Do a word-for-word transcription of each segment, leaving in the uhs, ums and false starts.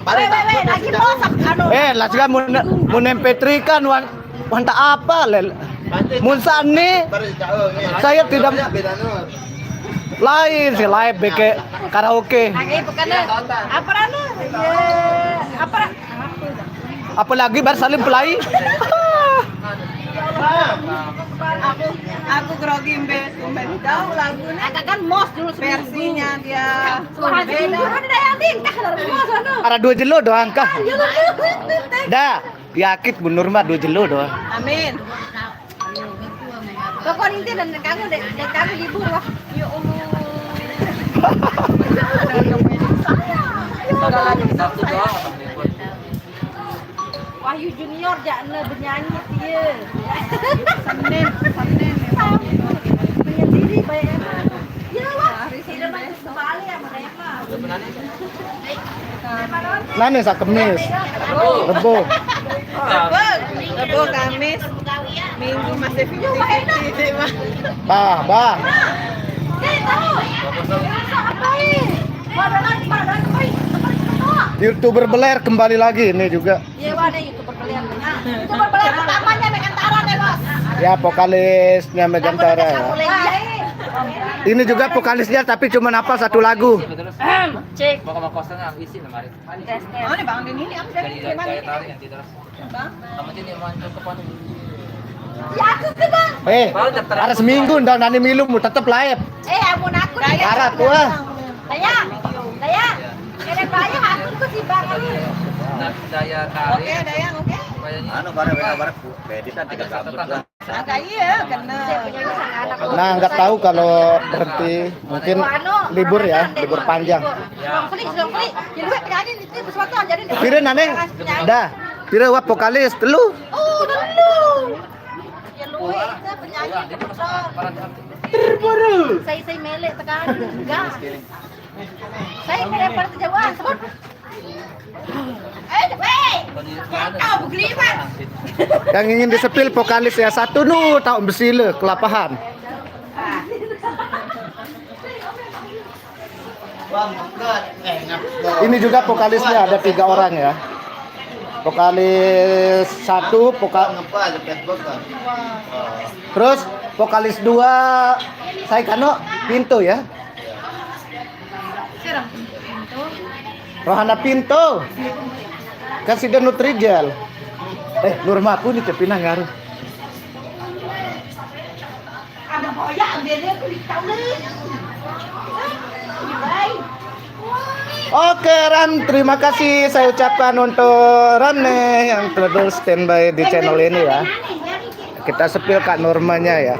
Weh, weh, weh, lagi masak, anu. Eh, lah juga mun mun M P three kan wan wan tak apa lel. Mun sani saya tidak lain si live beke karaoke. Lagi bukan apa anu? Ya, apa? Apalagi bar salim pelai. Aku aku grogi mbe, mbe tahu lagunya. Agak kan mos dulu versinya dia. Suara beda. Ada yang tingkah dari mos anu. Ada dua jelo doang kah? Dah, yakit bener mah dua jelo doang. Amin. Pokoknya inti dan kamu deh, dan kamu libur wah. Ya Allah. Wahyu Junior jakne benyanyi dia. Senin, Senin. Menyendiri bayar. Ya wah, tidak banyak sekali sama Rema. Nane sa Kemis, Rebo. Rebo, Kamis, Minggu masih fifty fifty, Mak. Bah, bah. YouTuber Beler kembali lagi ini juga. Iya, ada YouTuber Beler. Nah, YouTuber Beler pertamanya Megantara deh, Bos. Ya, vokalisnya Megantara ya. Ini juga vokalisnya tapi cuma hafal satu lagu. Cek. Mau ke kosong isi lemari. Tes, tes. Mana Bang Din ini? Aku dari Dari gimana? Daya tarik nanti terus. Bang. Kamu sini mau ke mana? Ya aku ke Bang. Eh, harus minggu ndang nani milu mu tetep live. Eh, amun aku nih. Daya. Harap gua. Daya. Daya. Ada banyak aku tuh si Bang. Nah, daya tarik. Oke, Daya, oke. Kayaknya anu, barang, barang, barang, editan tiga ada gabut satu lah. Agak iya, kena. Nah, nggak tahu kalau berhenti, mungkin libur ya, libur panjang. Songkli, songkli. Ya, gue penyanyi itu sesuatu jadi. Pira nane? Dah. Pira wa vokalis? Telu. Oh, telu. Ya lu itu penyanyi. Terburu. Saya saya melek tekan. Enggak. Saya melek pada jauhan. Sebab Eh, weh. Kau begelibat. Yang ingin disepil vokalis ya satu nu tahu besile kelapahan. Ini juga vokalisnya ada tiga orang ya. Vokalis satu, vokal terus vokalis dua, saya Kano Pintu ya. Rohana Pinto. Kan si Danu Trijal. Eh, Nurma aku nih cepina ngaruh. Ada boya ambilnya aku ditahu. Oke Ran, terima kasih saya ucapkan untuk Ran nih yang terus standby di channel ini ya. Kita sepil Kak Normanya ya.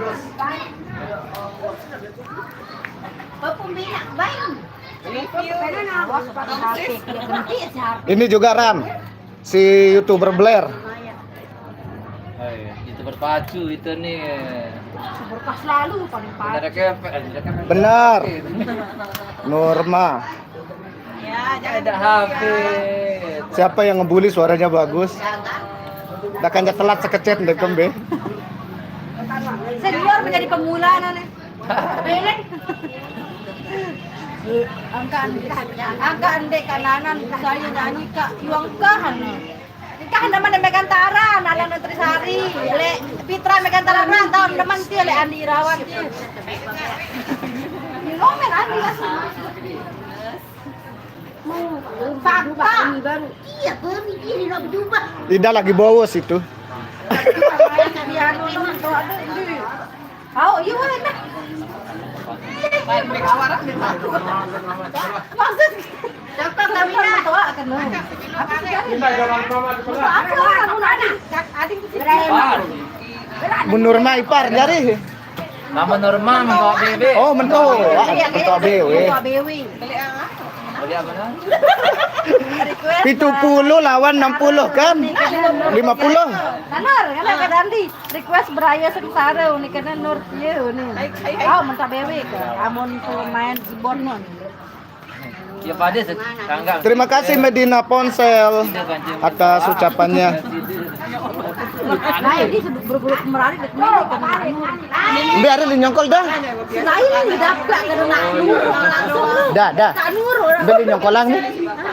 Ini juga Ram, si YouTuber Blair. Itu berpacu itu nih. Berkah selalu paling pacu. Benar. Norma. Ya, jangan ada H P. Siapa yang ngebully suaranya bagus? Dah kan telat sekecet deh kembe. Senior menjadi pemula nih. Angka angka ndek kananan saya nyanyi kak yuang kahan. Kah nama Megantara, nana Nutrisari, le Pitra Megantara, tahu teman sih le Andi Irawan sih. Ngomen Andi lah. Fakta. Iya, pemikirin lo berubah. Ida lagi bowos itu. Oh, iya, wah, nah. Maksud, Kakak kami nah. Apa sih, kan? Apa sih, kan? Apa sih, kan? Aku nanya. Adik kecil. Menurma ipar jari. Nama Norma mentok B B. Oh, mentok. Ah, mentok B W. Mentok B W. Beli apa? Beli apa, Nang? Request. Pitu puluh lawan enam puluh kan? Lima puluh. Benar, kan kata Andi. Request Beraya Sengsara uni kena Nur ieu uni. Hai, hai, hai. Oh, mentok B W ke. Amun tuh main keyboard mah. Ya pada se-, tanggal. Terima kasih Medina Ponsel atas ucapannya. Nah, ini sebut bergulung kemarin, kemarin, kemarin. Mbe are li nyongkol dah. Selain udah gak kena nak nurut langsung. Dah, dah. Tak nurut. Beli nyongkolang nih.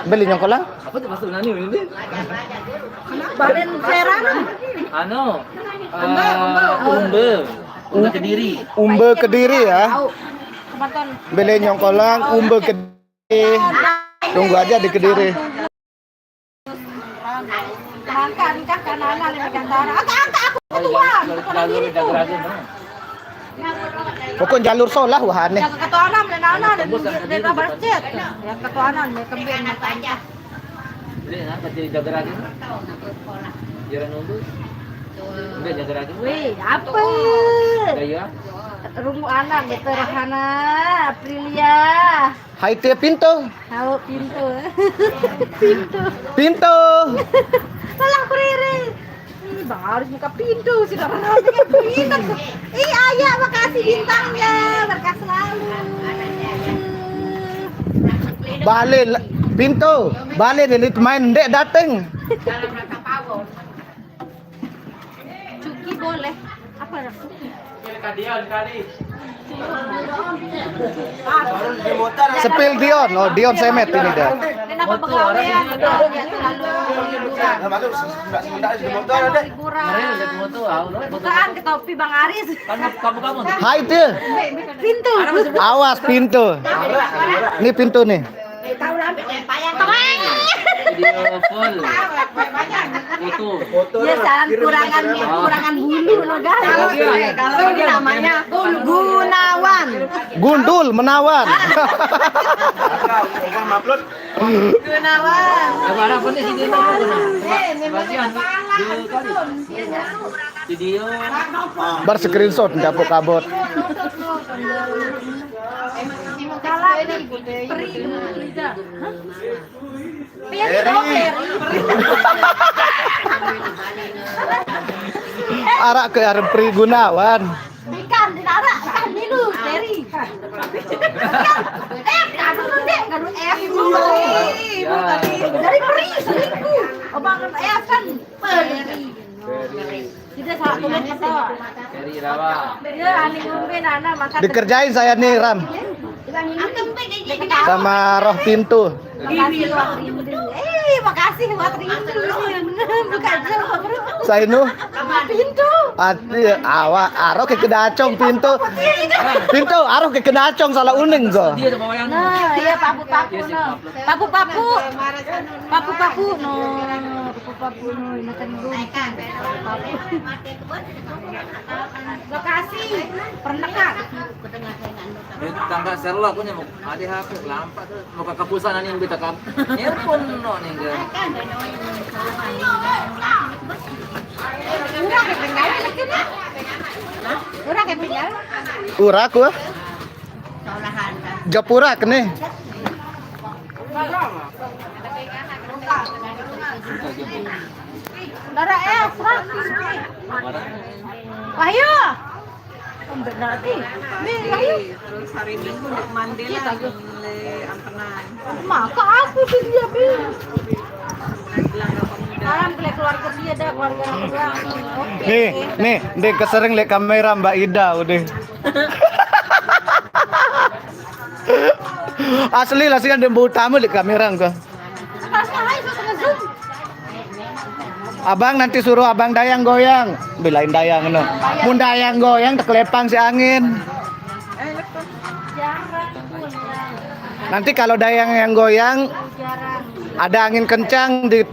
Beli nyongkolang. Apa tuh maksudnya nih ini? Balen Serang. Anu, eh, Umbe. Umbe Kediri. Umbe Kediri ya. Tahu. Kebetulan. Beli nyongkolang, Umbe Kediri. Tunggu aja di Kediri. Angkat, angkat, kanan, kanan, kanan. Angkat, angkat, aku ketua, bukan diriku. Pokok jalur solah wahane. Yang ketuanan, dan anak, dan dia kabar chat. Yang ketuanan, dia kembali, makanya. Beli, nah, kecil jaga lagi. Jalan nunggu. Udah jaga lagi. Wih, apa? Udah ya. Rungu anak, betul, Hana, Aprilia. Hai, Tia Pintu. Tahu pintu. Pintu. Pintu. Salah kuriri. Ih, Bang Aris buka pintu, sudah pernah pintu. Ih, ayah, makasih bintangnya, berkah selalu. Balik pintu, balik dari main dek dateng. Cuki boleh. Apa dah? Sepil Dion, oh Dion Semet ini dah. Kenapa begawean? Liburan. Bukaan ke topi Bang Aris. Hai Til. Pintu. Awas pintu. Ini pintu nih. Video full. Foto. Ya, salam kurangan, kurangan bulu lo, guys. Kalau dia, kalau dia namanya Gunawan. Gundul menawan. Gunawan. Apa harapan di sini? Eh, memang kepala, kan, betul. Video. Bar screenshot dapur kabut. Salah nih, Pri. Hah? Eri. Arak ke arep Pri Gunawan. Ikan di darat, ikan milu, Eri. Eh, kadu tuh, Dek, kadu F. Dari Pri, selingkuh. Abang F kan Pri. Tidak salah komen kata. Dari Rawa. Dia aneh ngombe nana makan. Dikerjain saya nih, Ram. Sama roh pintu. Makasih, Wak Rindu. Eh, makasih, Wak Rindu. Bukan, Bro. Sainu. Pintu. Ati, awa, aro ke kedacong pintu. Pintu, aro ke kedacong salah uning, go. Nah, iya, papu-papu, no. Papu-papu. Papu-papu, no. Papu-papu, no. Makan dulu. Lokasi pernah. Eh, tangga Sherlock punya mau ada H P lampak tuh mau ke kapusan nih kita kam. Earphone no nih ke. Murah kayak tinggal. Murah kayak tinggal. Ura ku. Japura kene. Dara eh, Wahyu. Nih, Wahyu. Terus hari Minggu untuk Mandela le ampenan. Maka aku sih dia bi. Salam ke keluarga dia dah, keluarga orang tua. Oke. Nih, nih, dia kesering lihat kamera Mbak Ida udah. Asli lah sih ada bau tamu di kamera enggak. Abang nanti suruh Abang Dayang goyang. Belain Dayang no. Mun Dayang goyang tekelepang si angin. Nanti kalau Dayang yang goyang, ada angin kencang di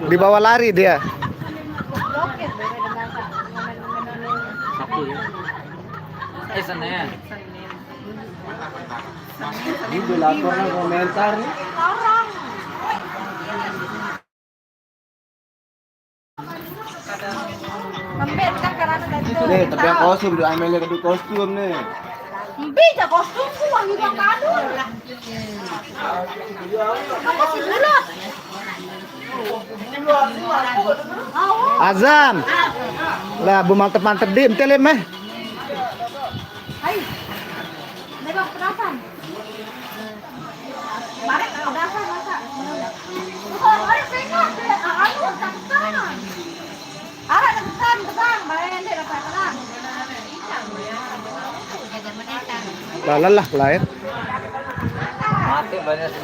di bawah lari dia. Sabtu ya. Eh, Senin. Ini udah laporan komentar nih. Nih, tapi yang kostum di Amelia kedua kostum nih. Mbi ja kostumku wah juga kadun. Apa sih bulat? Azam. Lah, bu mantep-mantep di, ente lem, eh. Hai. Lewat perasan. Lalah lah, lahir. Mati banyak sih.